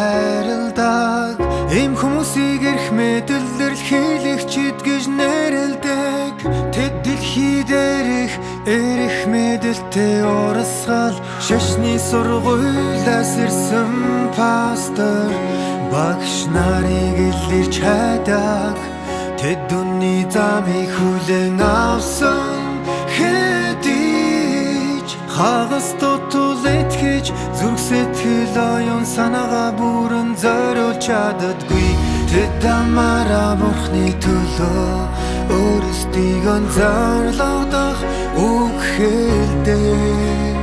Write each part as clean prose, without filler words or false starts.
хайрладаг. Ийм хүмүүсийг эрх мэдэлээр хийлэгчид гэж нэрлэдэг. Тэд дэлхий дээрх эрх мэдэлтэй урсгал шашны сургуулиас ирсэн пастор багш нарыг илэрч хайдаг. Тэд үнний замыг хүлээн авсан хэдий ч хагас дутуу итгэж зүрх сэтгэл оюун санаагаа бүрэн зориулж чаддаггүй. Тэд амаараа Бурхны төлөө өөрсдийгөө зориулах үг хэлдэг.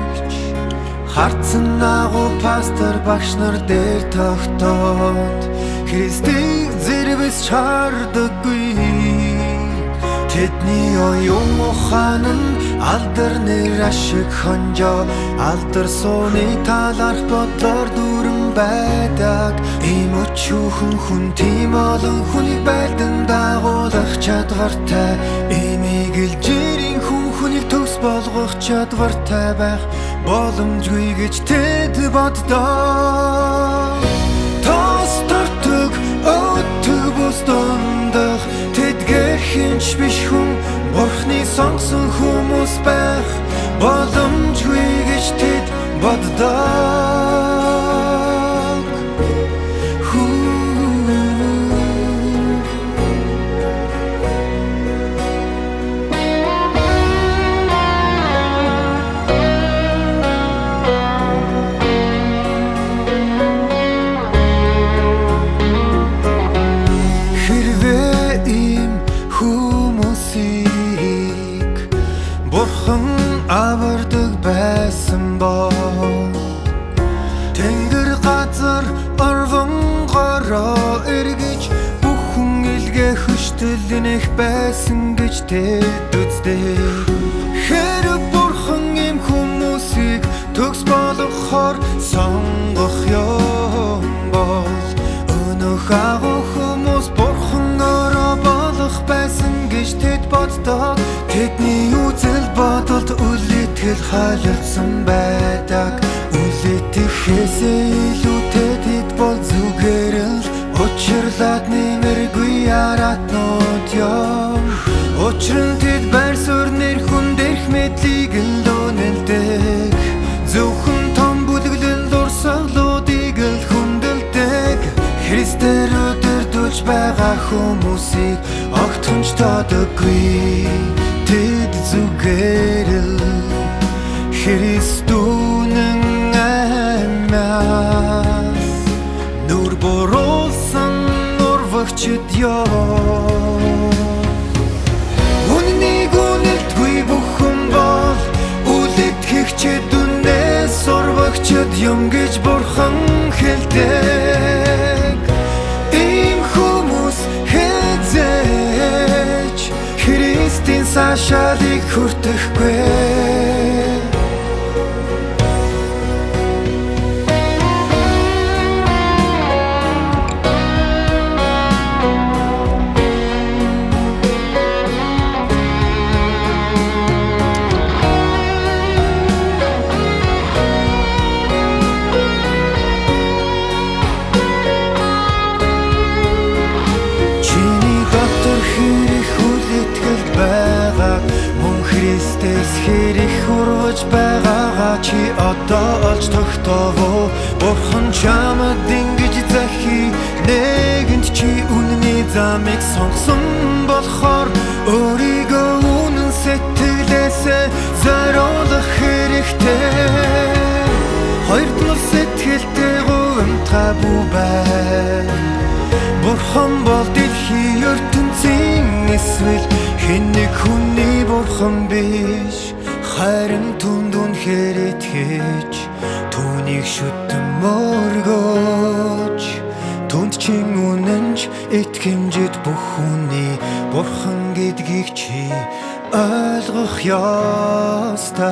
Харцсан агуу пастор багш нар дээр тогтоод Христийг зэрвэс чардаггүй. Тэдний оюун ухаан нь алдар нэр ашиг хонжоо алдар сууны талаарх бодлоор дүүрэн байдаг. Ийм өчүүхэн хүн тийм олон хүнийг байлдан дагуулах чадвартай. Иймийг л жирийн хүн хүнийг төгс болгох чадвартай байх боломжгүй гэж тэд боддог. Тос тортог өтөг бус дундах тэдгээр хинч биш хүн Бурхны сонгосон хүмүүс байх боломжгүй гэж тэд боддог. Хэрвээ ийм хүмүүсийг Бурхан авардаг байсан бол Тэнгэр газар орвон гороо эргэж бүх хүн илгээ хөштөл нэх байсан гэж тэд үздэг. Хэрэг Бурхан ийм хүмүүсийг төгс болгохоор сонгох юм бол өнөөх агуу хүмүүс Бурхан өөрөө болох байсан гэж тэд боддог. Тэдний үзэл бодолд үл итгэл халилсан байдаг. Үл итгэхээсээ илүүтэй тэд бол зүгээр л учирлаад нэмэргүй яратнууд юм. Учир нь тэд байр суурь нэр хүнд эрх мэдлийг л үнэлдэг. Зөвхөн том бүлэглэл урсгалуудыг л хүндэлдэг. Христээр өдөрдүүлж байгаа хүмүүсийг огтхон ч тоодоггүй. Тэд зүгээр л Христ үнэн амиас нүр буруулсан урвагчид юм. Үнэнийг үнэлдгүй бүхэн бол үл итгэгчид үнээс урвагчид юм гэж Бурхан хэлдэг. Ийм хүмүүс хэзээ ч Христийн саашаалыг хүртэхгүй. Чиний дотор хэр их үл итгэл байгааг мөн Христээс хэр их урваж байгаагаа чи одоо олж тогтоов. Бурхан чамд ингэж захи нэгэнд чи үнэний замыг сонгосон болохоор өөрийгөө үнэн сэтгэлээсээ зориулах хэрэгтэй. Хоёрдугаар сэтгэлтэй гуймтгай бүү бай. Бурхан бол дэлхийн ертөнцийн эсвэл хэн нэг хүний бурхан биш. Харин түнд үнэхээр итгэж түүнийг шүтэн мөргөж түнд чин үнэнч итгэмжит бүх хүний бурхан гэдгийг чи ойлгох ёстой.